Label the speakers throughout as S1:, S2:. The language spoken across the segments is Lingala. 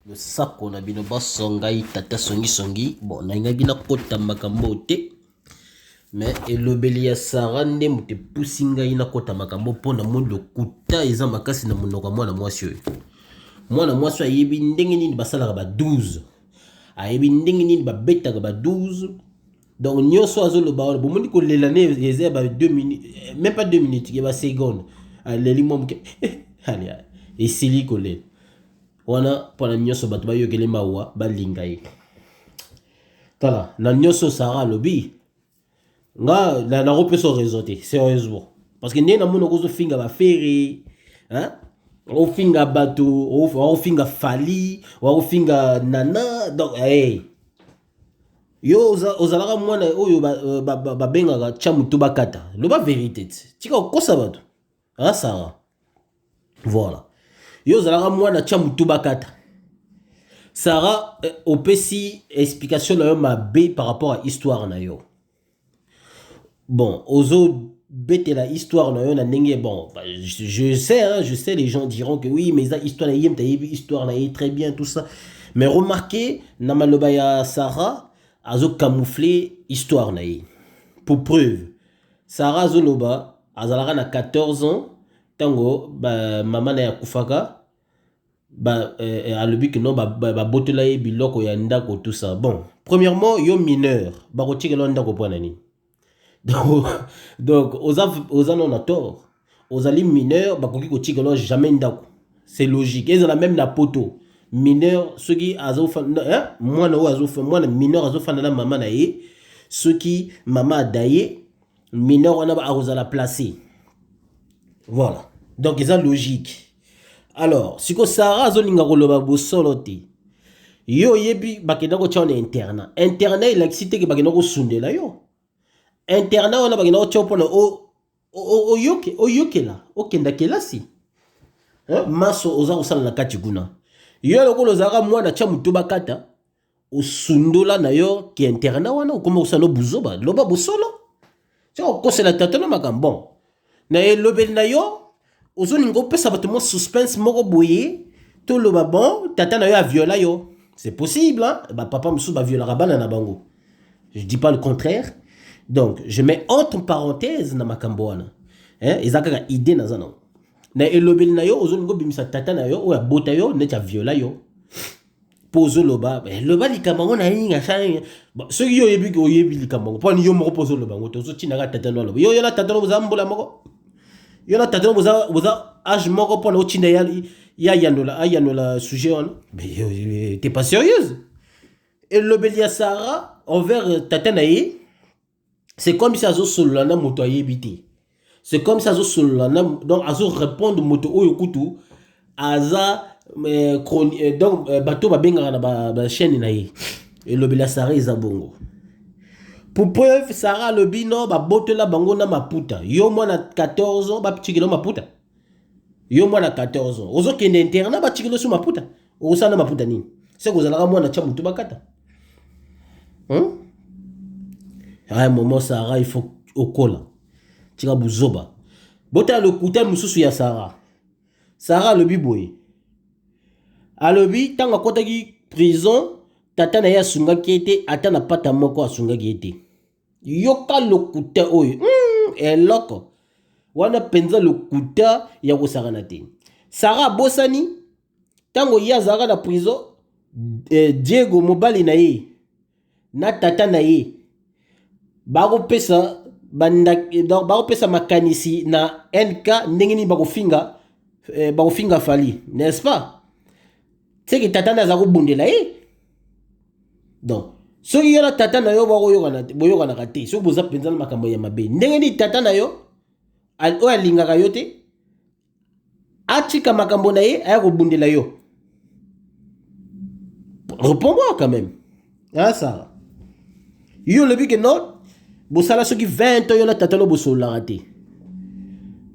S1: Losako na bino banso, ngai tata songi songi. Bon, nalingaki nakota makambo oyo te, mais elobeli ya Sarah nde moto epusi ngai nakota makambo mpo namoni lokuta eza makasi na monoko ya mwana mwasi oyo. Mwana mwasi oyo ayebi ndenge nini basalaka ba 12, ayebi ndenge nini babetaka ba 12. Donc nyonso azoloba wana, bomoni kolela ne eza ya ba 2 minutes, même pas 2 minutes, ya ba seconde. Aleli mwa moke, allez, esili kolela wana mpona nyonso bato bayokele mawa, balinga ye. Tala na nyonso Sara alobi, nga nakopesa raison te, sérieusement, parce que ndenge namoni okozofinga baFerre, hein? Ofinga bato, ofinga Fally, ofinga Nana. Donc hey. Yo ozalaka mwana oyo babengaka tya motu bakata. Loba vérité ti, tika kokosa bato, hein, Sara? Voilà, yo ozalaka mwana tya motu bakata. Sara, opesi explication na yo mabe par rapport à histoire na yo. Bon, ozobetela histoire na yo na ndenge, bon, bah, je sais, hein, je sais, les gens diront que oui, mais eza histoire na ye, moto ayebi histoire na ye très bien, tout ça. Mais remarquez, na maloba ya Sara, azocamoufler histoire na ye. Pour preuve, Sara azoloba azalaka na 14 ans ntango mama na ye akufaka. Alobi ke non, babotola ye biloko ya ndako, tout ça. Bon, premièrement, yo mineur, bakotikela ndako mpo na nini? Donc oza no na tort. Ozali mineur, bakoki kotikela jamais ndako, c'est logique. Ezala même na poto, mineur soki azofanda, mwana oyo azofanda, mwana mineur azofanda na mama na ye, soki mama adaye, mineur wana akozala placé. Voilà, donc eza logique. Alors siko Sara azolinga koloba bosolo te. Yo oyebi bakenda kotia na internat. Internat elakisi te ke bakenda kosundela yo. Internat wana bakenda kotia mpona oyokela, okenda kelasi. Maso oza kosala na kati kuna, yo lokola ozalaka mwana tia motu bakata, osundola na yo ke internat wana, okoma kosala no buzoba. Loba bosolo, tia okosela tata na makambo. Bon, na elobeli na yo, ozolinga opesa bato mwa suspense moko boye. Toloba bon, tata na yo aviola yo, c'est possible, hein? Bapapa mosusu baviolaka bana na bango, je dis pas le contraire. Donc je mets entre parenthèse na makambo wana, hein? Eza kaka idée naza nango. Na elobeli na yo, ozolinga obimisa tata na yo oyo abota yo neti aviola yo, mpo ozoloba, loba likambo yango na ye. Soki yo oyebi, oyebi likambo yango, mponi yo moko mpo ozoloba yango te? Ozotindaka tata no aloba. Yo na tata no boza mbola moko, yo na tata no boza âge moko, mpona otinda ya yanola, ayanola sujet wana. T'es pas sérieuse. Elobeli ya Sara envers tata na ye, c'est comme si azosolola na moto ayebi te. C'est comme si azosolola na, donc azorépondre moto oyo kutu aza donc bato babengaka na bachaîne na ye. Elobeli ya Sara eza bongo. Pour preuve, Sara alobi no babotola bango na maputa. Yo mwana 14 ans, batikela maputa? Yo mwana 14 ans ozokende internat, batikela so maputa, okosala na maputa nini? Se kozalaka mwana tia motu bakata, hmm? À un moment, Sara, il faut okola, tika buzoba. Botala lokuta mosusu ya Sara. Sara alobi boye, alobi ntango akɔtaki prison, tata na ye asungaki ye te, ata na pata moko asungaki ye te. Yoka lokuta oyo, eloko wana mpenza lokuta ya kosakana te. Sara abosani ntango ye azalaka na prison, Diego mobali na ye na tata na ye bakopesa, donc bakopesa makanisi na NK ndenge nini bakofinga Fally, n'est-ce pas? Seke tata nde aza kobundela ye. Donc soki yo na tata na yo boyokanaka te, soki boza mpenza na makambo ya mabe, ndenge nini tata na yo oyo alingaka yo te atika makambo na ye, aya kobundela yo? Réponds-moi quand même, hein, Sarah. Yo olobi ke non, bosala soki 20 ans, yo na tata no bosololaka te,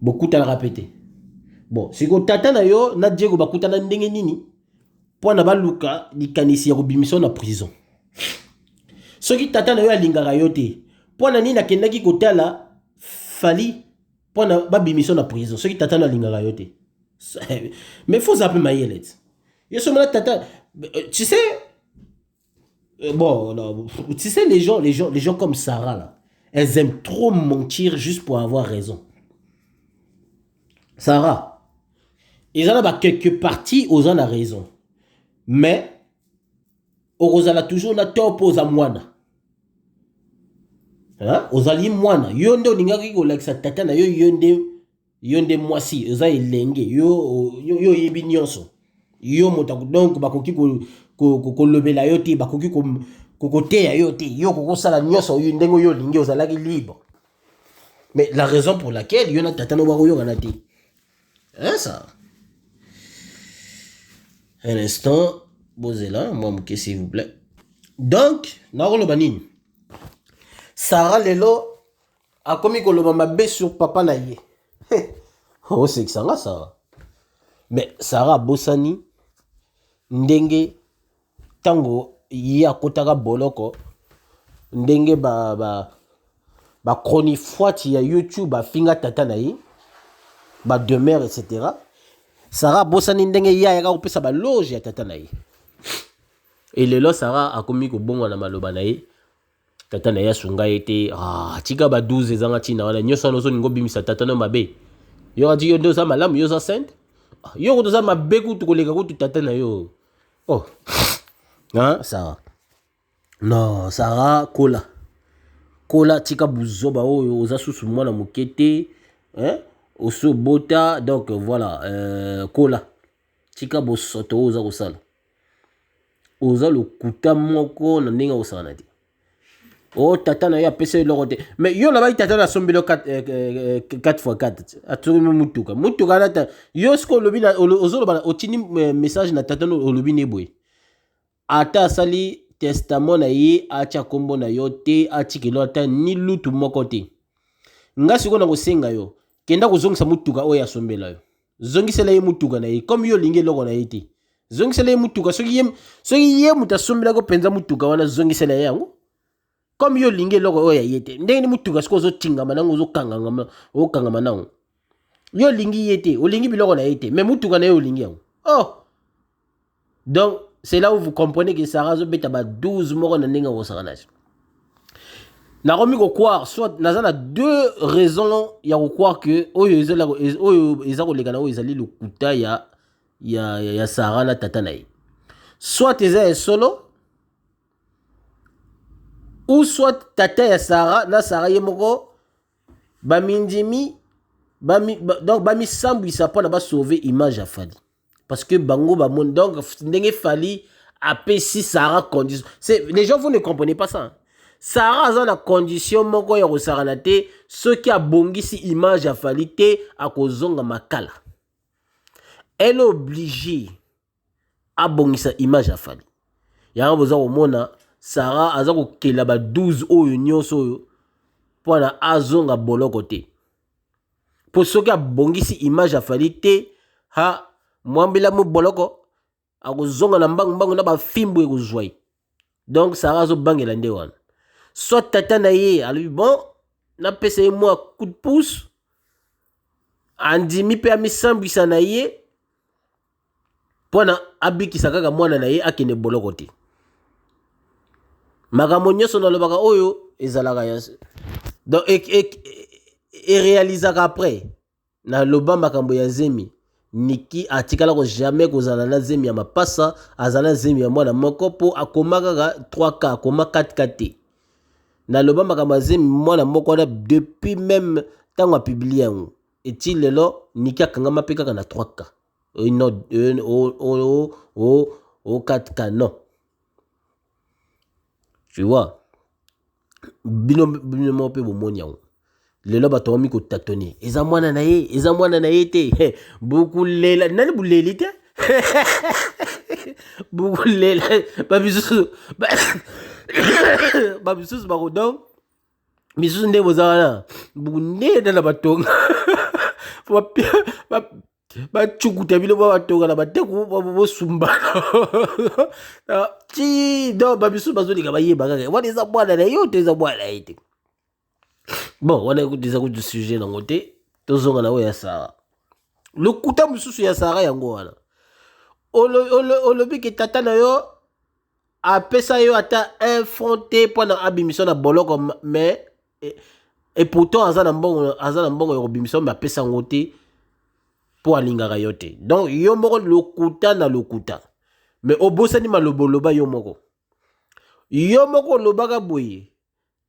S1: bokutanaka mpe te. Bon, sikoyo tata na yo na Diego bakutana ndenge nini mpo na baluka likanisi ya kobimisa na prison? Soki tata na yo alingaka yo te, mpo na nini akendaki kotala Fally mpo na babimisa na prison, soki tata no alingaka yo te? Mais faut oza mpe mayele ti. Yo so mona tata. Tu sais, bon, non, tu sais, les gens comme Sarah là, elles aiment trop mentir juste pour avoir raison. Sarah, ils en ont quelques parties, oza na raison, mais okozala toujours na tort mpo oza mwana. Ozali mwana, yo nde olingaki kolakisa tata na yo, yo nde mwasi, oza elenge, yo oyebi nyonso, yo moto. Donc bakoki kolobela yo te, bakoki koteya yo te, yo kokosala nyonso ndenge yo olingi, ozalaki libre. Mais la raison pour laquelle yo na tata no bakoyokana te, hein, ça, un instant, bozela mwa moke, s'il vous plaît. Donc nakoloba nini? Sara lelo akomi koloba mabe sur papa na ye. Osekisanga Sara, mais Sara abosani ndenge ntango ye akotaka boloko, ndenge ba chronifuati ya YouTube afinga tata na ye, bademeure, etc. Sara abosani ndenge ye ayaka kopesa baloge ya tata na ye. Elelo Sara akomi kobongwana maloba na ye, tata na ye asunga ye te. Ah, tika ba 12 ezanga ntina wana nyonso wana. Ozolinga obimisa tata no mabe. Yo kati yo nde oza malamu, yo oza sainte, ah, yo kutu oza mabe kutu koleka kutu tata na yo. Oh, hein, Sara, non, Sara, kola, kola, tika buzoba oyo. Oza susu mwana moke te, hein? Osi obota, donc voilà, kola, tika bosoto oyo oza kosala. Oza lokuta moko na ndenge akosala te. O tata na yo apesa eloko te, mais yo olobaki tata na asombeli yo 4 x 4, atoki mutuka, mutuka wana ta yo. Sikoyo olobi, ozoloba, otindi message na tata, olobi ne boye: ata asali testament na ye, atya nkombo na yo te, atikelo ata ni lutu moko te. Nga sikoyo na kosenga yo, kenda kozongisa mutuka oyo asombela yo, zongisela ye mutuka na ye. Comme yo olingi eloko na ye te, zongisela ye mutuka. Soki ye moto asombelaki mpenza mutuka wana, zongisela ye yango. Comme yo olingi eloko oyo ya ye te, ndenge ni mutuka sikoyo ozotingama nango, ozokangama, okangama nango? Yo olingi ye te, olingi biloko na ye te, mais mutuka na ye olingi yango. Oh, donc c'est là où vous comprenez que Sara azobeta ba 12 moko na ndenge akosaka na nakomi kocroire. Soit naza na deux raisons ya kocroire que oyo eza koleka na oyo ezali lokuta ya Sara na tata na ye. Soit eza ya solo, ou soit tata ya Sara na Sara ye moko bamindimi donc bamisambwisa mpona basauve image ya Fally, parce que bango bamoni donc ndenge Fally apesi Sara condition. C'est les gens, vous ne comprenez pas ça, hein. Sara aza na condition moko ya kosakana te. Soki abongisi image ya Fally te, akozonga makala. Elle est obligée abongisa image ya Fally. Yango boza komona Sara aza kokela ba 12 oyo nyonso oyo mpona azonga boloko te, mpo soki abongisi image ya Fally te, ha, mwambela mo boloko, akozonga na mbangu mbangu na bafimbu ekozwa ye. Donc Sara azobangela nde wana. Soit tata na ye alobi: bon, napesa ye mwa coup de pouce, andimi mpe amisambwisa na ye mpona abikisa kaka mwana na ye akende boloko te. Makambo nyonso nalobaka oyo ezalaka ya donc eréalisaka après. Naloba makambo ya zemi, Niki atikala ko jamais kozala na zemi ya mapasa, azala na zemi ya mwana moko, mpo akoma kaka 3K, akoma 4K te. Naloba makambo ya zemi mwana moko wana depuis même ntango apublier yango eti lelo. Niki akangama mpe kaka na 3K, non, o 4K, non. Tu vois, bino bino moko mpe bomoni yango. Lelo bato bakomi kotâtonner: eza mwana na ye, eza mwana na ye te. Bukulela nani? Buleli te, bukulela. Bamisusu bako donc misusu nde boza wana bukunena na batonga, bacukuta bino mwa batonga na bateku, bosumbana ti. Donc bamisusu bazolinga bayeba kaka wana eza mwana na yo to eza mwana na ye te. Bon, wana ekuti eza kutu sujet nango te. Tozonga na oyo ya Sara. Lokuta mosusu ya Sara yango wana. Olobi ke tata na yo apesa yo ata un franc te mpo na abimisa na boloko, mais et pourtant aza na mbongo, aza na mbongo ya kobimisa, mais apesa yango te mpo alingaka yo te. Donc yo moko lokuta na lokuta, mais obosani maloba oloba yo moko. Yo moko olobaka boye: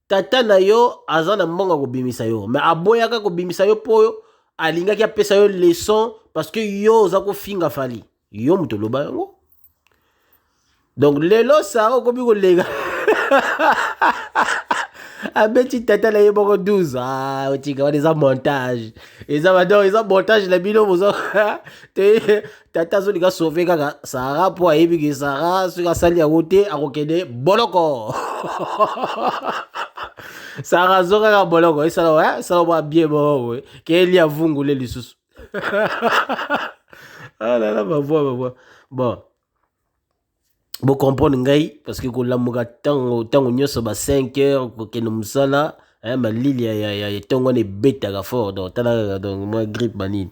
S1: tata na yo aza na mbongo ya kobimisa yo, mais aboyaka kobimisa yo mpo alingaki apesa yo leçon, parce que yo oza kofinga Fally. Yo moto oloba yango. Donc lelo Sara okomi kolenga, abeti tata na ye moko 12. Ah, otika wana eza montage, eza badon, eza montage na bino bozo te. Tata azolinga sauve kaka Sara mpo ayebi ke Sara soki asali yango te akokende boloko. Sara azo kaka boloko, esala esala mwa bien moko boye ke elia vungule lisusu. Ah là là, bavoi bavoi. Bon, bocomprendre ngai, parce que kolamuka ntango ntango nyonso ba 5 heures kokende mosala, malili ya ntongo wana ebetaka fort. Donc tala kaka, donc mwa grippe banini.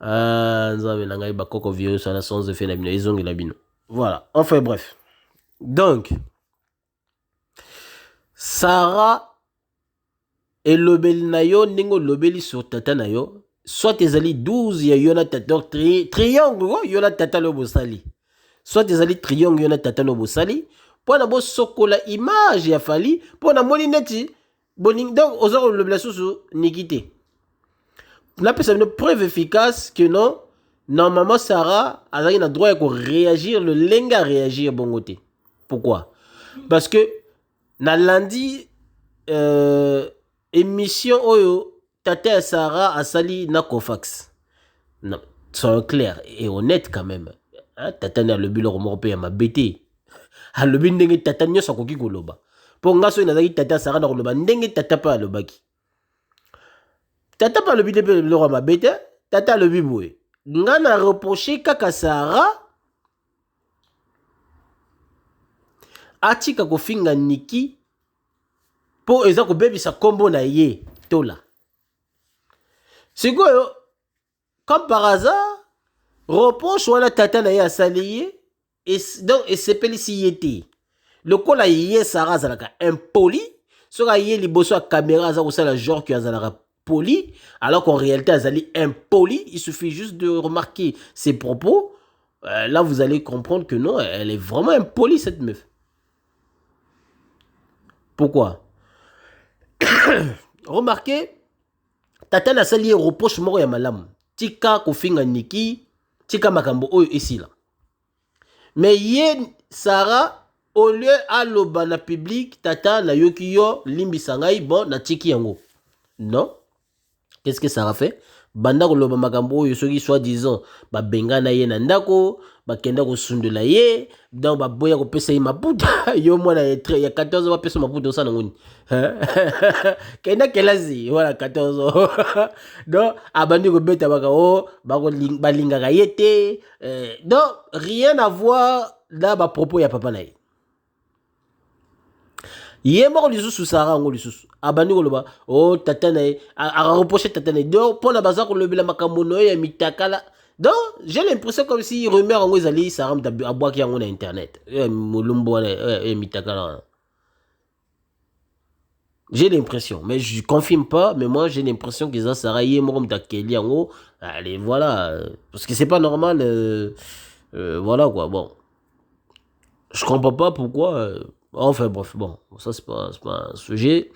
S1: Ah, Nzambe na ngai, bakoko virus wana sans effet na bino ezongela bino. Voilà, enfin bref. Donc Sara, elobeli na yo ndenge olobeli sur tata na yo, soit ezali 12 ya yo na tata, donc triangle yo na tata na yo bosali, soit ezali triangle yo na tata na yo bosali mpo na bosokola image ya Fally, mpo namoni neti bolingi. Donc oza kolobela susu Niki te. Napesa bino preuve efficace que non, normalement Sarah azalaki na droit ya koréagir lolenge aréagir bongo te. Pourquoi? Parce que nalandi émission oyo tata ya Sarah asali na Cofax. Non, soyons clair et honnête quand même, hein? Tata ne alobi eloko moko mpe ya mabe te, alobi ndenge tata nyonso akoki koloba. Mpo nga soki nazalaki tata ya Sarah, na koloba ndenge tata mpe alobaki. Tata mpe alobi te mpe eloko ya mabe te. Tata alobi boye: nga na reproche kaka Sarah atika kofinga Niki mpo eza kobebisa nkombo na ye. Tola sikoyo, comme par hasard, reproche wana tata na ye asali ye, donc esepelisi ye te. Lokola ye Sara azalaka impoli, soki aye liboso ya caméra aza kosala genre ke azalaka poli, alors qu'en réalité azali impoli. Il suffit juste de remarquer ses propos, là vous allez comprendre que non, elle est vraiment impolie, cette meuf. Pourquoi? Remarquez, tata nasali ye reproche moko ya malamu: tika kofinga Niki, tika makambo oyo esila. Mais ye Sara, au lieu aloba na public: "Tata, nayoki yo, limbisa ngai, bon, natiki yango", non. Qu'est-ce que Sara fait? Banda koloba makambo oyo soki soi-disant babengana ye na ndako, bakenda kosundola ye, donc baboya kopesa ye maputa. Yo mwana ya 14, bapesa maputa, osala ngoni? Kenda kelasi wana 14. Donc abandi kobeta baka o balingaka ye te. Donc rien à voir na bapropos ya papa na ye. Ye moko lisusu Sara yango lisusu abandi koloba o oh, tata na ye areproche tata na ye, donc mpona baza kolobela makambo na yo ya mitakala. Donc j'ai l'impression comme si rumeur yango ezali Sara moto abwaki yango na internet, molumbu wana ya mitakala wana. J'ai l'impression, mais je confirme pas, mais moi j'ai l'impression que eza Sara ye moko moto akeli yango. Allez, voilà, parce que c'est pas normal, voilà quoi. Bon, je comprends pas pourquoi, enfin bref, bon, ça c'est pas un sujet.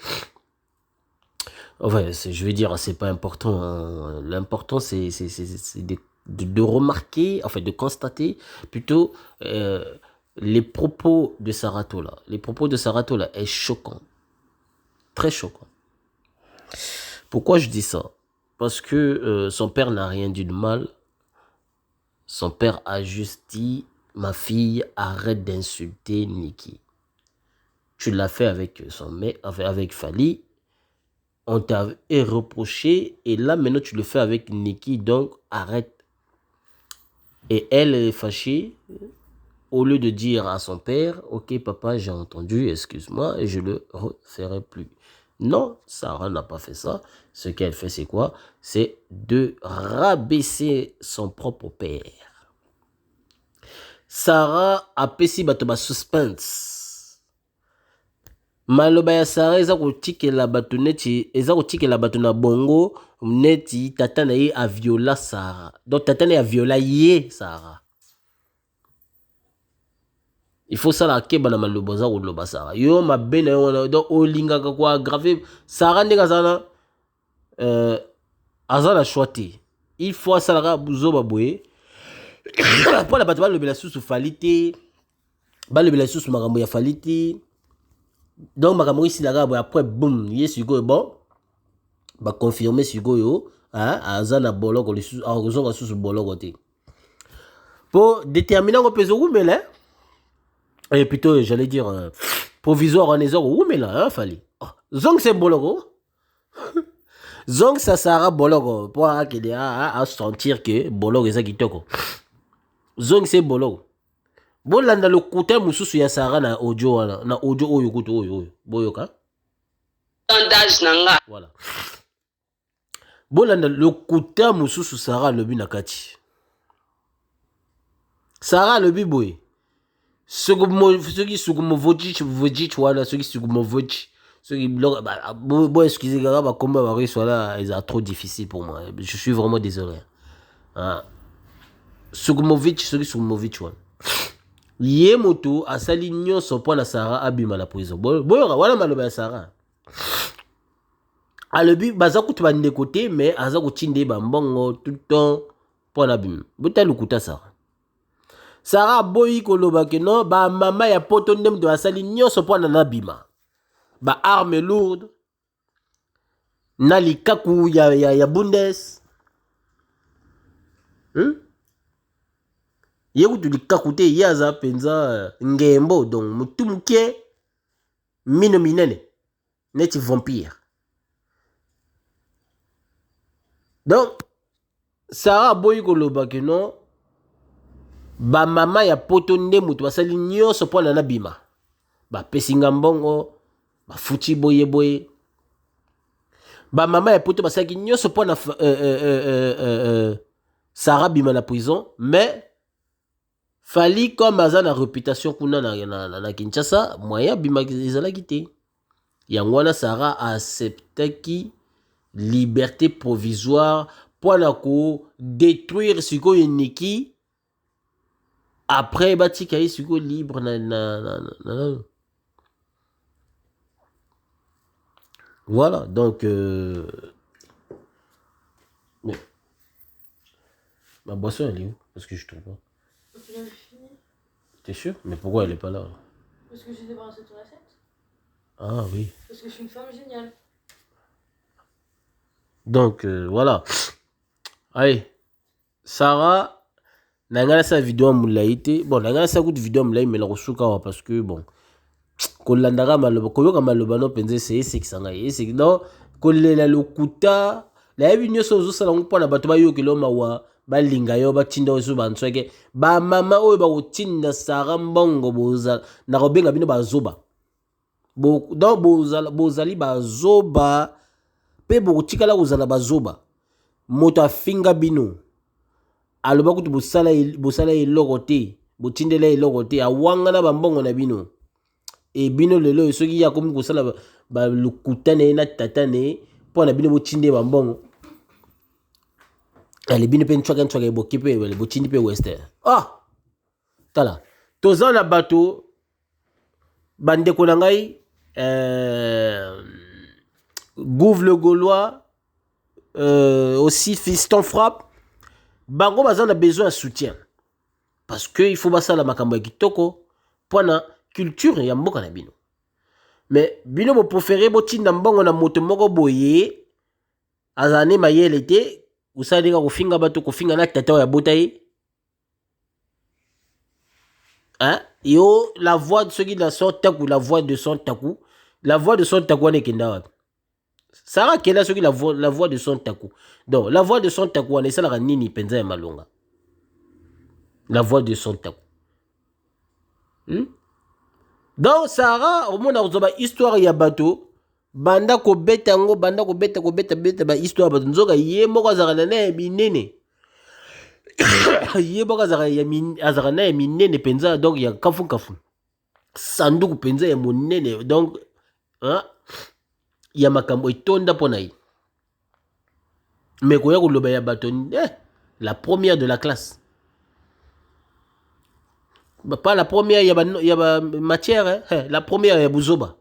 S1: Enfin, je veux dire, c'est pas important, hein. L'important, c'est de remarquer, enfin de constater plutôt les propos de Sarah Tola. Les propos de Sarah Tola est choquant. Très choquant. Pourquoi je dis ça? Parce que son père n'a rien dit de mal. Son père a juste dit: "Ma fille, arrête d'insulter Nikki. Tu l'as fait avec son mec, avec Fally. On t'a reproché et là maintenant tu le fais avec Nikki, donc arrête." Et elle est fâchée. Au lieu de dire à son père: "Ok papa, j'ai entendu, excuse-moi et je le referai plus." Non, Sarah n'a pas fait ça. Ce qu'elle fait, c'est quoi? C'est de rabaisser son propre père. Sarah apesi bato ba suspense. Maloba ya Sarah eza kotikela bato neti eza kotikela bato na bongo neti tata na ye aviola Sarah. Donc tata na ye aviola ye Sarah. Il faut sala keba na maloba oza koloba Sarah. Yo mabe na yo wana donc olingaka ko aggraver Sarah ndenge aza na euh, aza na choix te. Il faut asalaka buzoba boye mpo na bato balobela susu Fally te, balobela susu makambo ya Fally te. Donc makambo esilaka boye après boum ye sikoyo bon baconfirme sikoyo aza na boloko lisusu akozonga susu boloko te. Po déterminer yango mpe ezowumela et plutôt j'allais dire provisoire wana eza kowumela hein, Fally oh, zongisa boloko zongisa Sarah boloko mpo akende asentir ke boloko eza kitoko zongisa boloko bolanda lokuta mosusu ya Sarah na audio wana na audio oyo kutu oyo oyo boyoka
S2: d'âge na nga
S1: voilà bolanda lokuta mosusu Sarah alobi na kati. Sarah alobi boye soki sukumovojic vojic wana soki sukumovojic soki biloko bo excuse kaka bakomba barusse wana eza trop difficile pour moi, je suis vraiment désolé ah. Sukumovic soki Sukumovic wana ye moto asali nyonso mpo na Sarah abima na prison. Boyoka wana maloba ya Sarah alobi baza kutu bandeko te mais aza kotinda ye bambongo tout le temps mpo na bima. Bota lokuta Sarah. Sarah aboyi koloba ke non bamama ya poto nde moto asali nyonso mpo na nabima ba arme lourde na likaku ya bundes Ye kutu likaku te, ye aza mpenza ngembo donc motu moke mino minene neti vampire. Donc Sarah aboyi koloba ke non bamama ya poto nde moto basali nyonso mpo na nabima, bapesi nga mbongo bafuti boye boye. Bamama ya poto basalaki nyonso mpo na Sarah bima na prison, mais Fally comme aza na réputation kuna na Kinshasa moyen abima ezalaki te. Yango wana Sarah acceptaki liberté provisoire mpo na kodétruire sikoyo Niki après batika ye sikoyo libre na. Voilà, donc mais ma boisson elle est où? Parce que je trouve pas.
S3: Tu l'avais fini.
S1: T'es sûr? Mais pourquoi elle est pas là?
S3: Parce que j'ai débarrassé ton assiette.
S1: Ah oui.
S3: Parce que je suis une femme géniale.
S1: Donc voilà. Allez, Sarah, na ngai nasala video ya molai te. Bon, na ngai nasala kutu video ya molai mais nakosuka awa parce que bon, kolandaka maloba, koyoka maloba no mpenza ese esekisa ngai. Eseki donc kolela lokuta nayebi nyonso ozosala yango mpona bato bayokela yo mawa balinga yo batinda oyo so banswake bamama oyo bakotinda Sarah mbongo bozala nakobenga bino bazoba. Donc bozali bazoba mpe bokotikala kozala bazoba. Moto afinga bino aloba kutu bosala eloko te, botindela eloko te, awangana bambongo na bino. E bino lelo soki ye akomi kosala balokuta na ye na tata na ye mpo na bino botinde bambongo. Ale bino mpe ncwaka ncwaka eboki mpe botindi mpe western. Ah! Tala, toza na bato bandeko na ngai Gouve le Gaulois aussi Fiston Frappe bango baza na besoin ya soutien parce que il faut basala makambo ya kitoko mpona culture ya mboka na bino. Mais bino bopréféré botinda mbongo na moto moko boye azala ne mayele te, osala ndenge kofinga bato, kofinga na tata oyo abota ye. Hein? Yo, la voix de ceux qui la son taku, la voix de son taku, la voix de son taku wana ekenda wapi? Sarah akenda soki la voix de son taku. Donc la voix de son taku wana esalaka nini mpenza ya malonga? La voix de son taku. Donc Sarah omona kozwa ba histoire ya bato. Banda kobeta yango, banda kobeta kobeta beta ba histoire bato, nzoka ye moko azalaka na ya minene. Ye moko azalaka ya azalaka na ya minene mpenza, donc ya kafu kafu, sanduku mpenza ya monene, donc hein, ya makambo etonda mpo na ye. Mais koya koloba ya bato, eh, la première de la classe, pas la première ya ba matière, hein, eh, la première ya buzoba.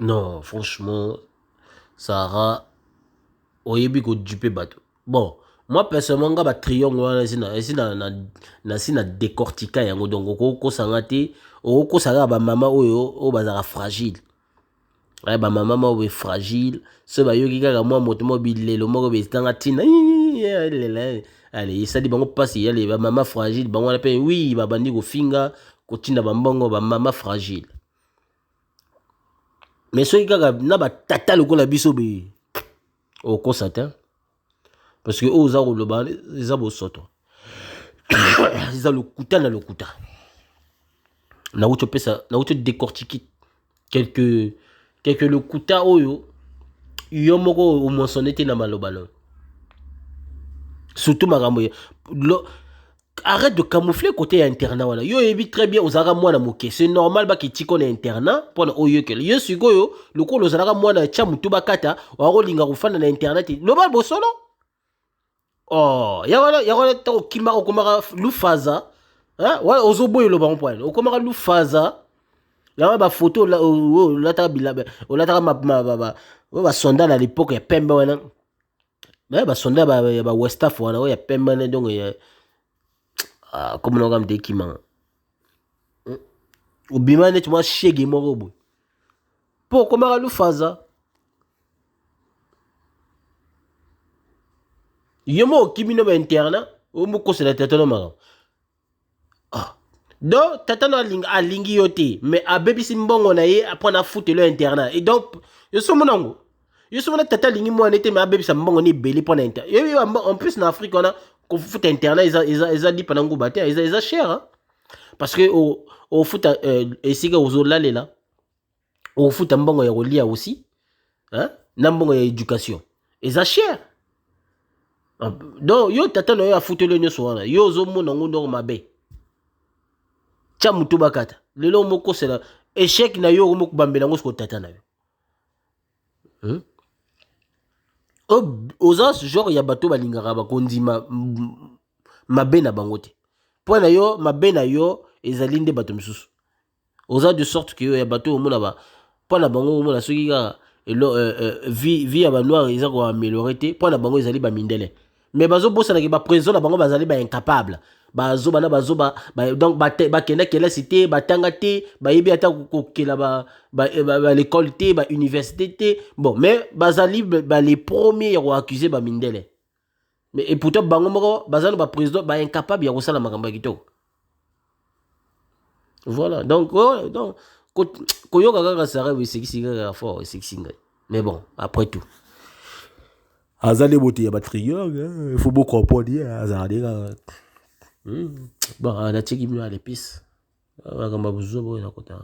S1: Non, franchement, Sarah, oyebi kodupe bato. Bon, moi personnellement, nga ba triangle wana esi na esi na na na si na décortica yango, donc okokosa nga te, okokosa kaka ba mama oyo oyo bazalaka fragile. Ay, ba mama moko boye fragile, soki bayoki kaka mwa moto moko bilelo moko boye ezanga ntina, lela, ale esali bango mpasi, ale ba mama fragile bango wana mpe wi babandi kofinga, kotinda bambongo ba mama fragile. Mais soki kaka na batata lokola biso boye, okosa te, parce que oyo oza koloba eza bosoto, eza lokuta na lokuta. Nauti opesa, nauti décortiquer quelque lokuta oyo yo moko omonsonne te na maloba no, surtout makambo ya arrête de camoufler côté ya internat wana. Yo oyebi très bien, ozalaka mwana moke, c'est normal bakitika na internat mpona oyokela yo. Sikoyo lokola ozalaka mwana tya motu bakata, wakolinga kofanda na internat te. Loba bosolo. Oh, yango wana, yango wana ntango okimaka okomaka lufaza, hein? Wana ozoboya oloba ngo mpona okomaka lufaza. Yango bafoto olataka bilamba, olataka oyo basonda na l'époque ya pembe wana, basonda ya ba westaf wana oyo ya pembe wana, donc ya ah, komona kaka moto ekimanga obima neti mwa shege moko boye mpo okomaka lufaza. Yo moko okimi no bainternat, omokosela tata no makambo. Ah. Donc tata no alingi, alingi yo te, mais abebisi mbongo na ye mpo na afutelo internat. Et donc yo so omona yango, yo so omona tata alingi mwana te, mais abebisa mbongo na ebele mpo na internat. Yo, en plus na Afrique wana kofuta internat eza lipa na nguba te, eza cher, hein? Parce que ofuta esika ozolalela, ofuta mbongo ya kolia aussi, hein? Na mbongo ya éducation eza cher. Donc yo tata na yo afuteli yo nyonso wana, yo ozomona yango ndoko mabe. Tia motu bakata lelo omokosela échec na yo, omokobambela yango siko tata na yo, Oza genre ya bato balingaka bakondima mabe na bango te. Mpo na yo mabe na yo ezali nde bato mosusu. Oza de sorte que ya bato omona ba mpo na bango omona soki kaka elo vie ya banoir eza koaméliorer te, mpo na bango ezali bamindele. Mais bazobosanaki baprésident na bango bazali baincapable, bazoba na bazoba ba, donc bakenda kelasi te, batanga te, bayebi ata kokela ba l'école te, bauniversité te. Bon, mais bazali ba les premiers ya koaccuse bamindele. Mais et pourtant bango moko baza na baprésident baincapable ya kosala makambo ya kitoko. Voilà, donc, oh, donc koyoka kaka Sara esekisi kaka fort, esekisi ngai. Mais bon, après tout aza nde bote ya batriangle, il faut bocomprendre ye, azala nde kaka. Bon, natieki bino à l'épice, makambo ya buzoba oyo nakota.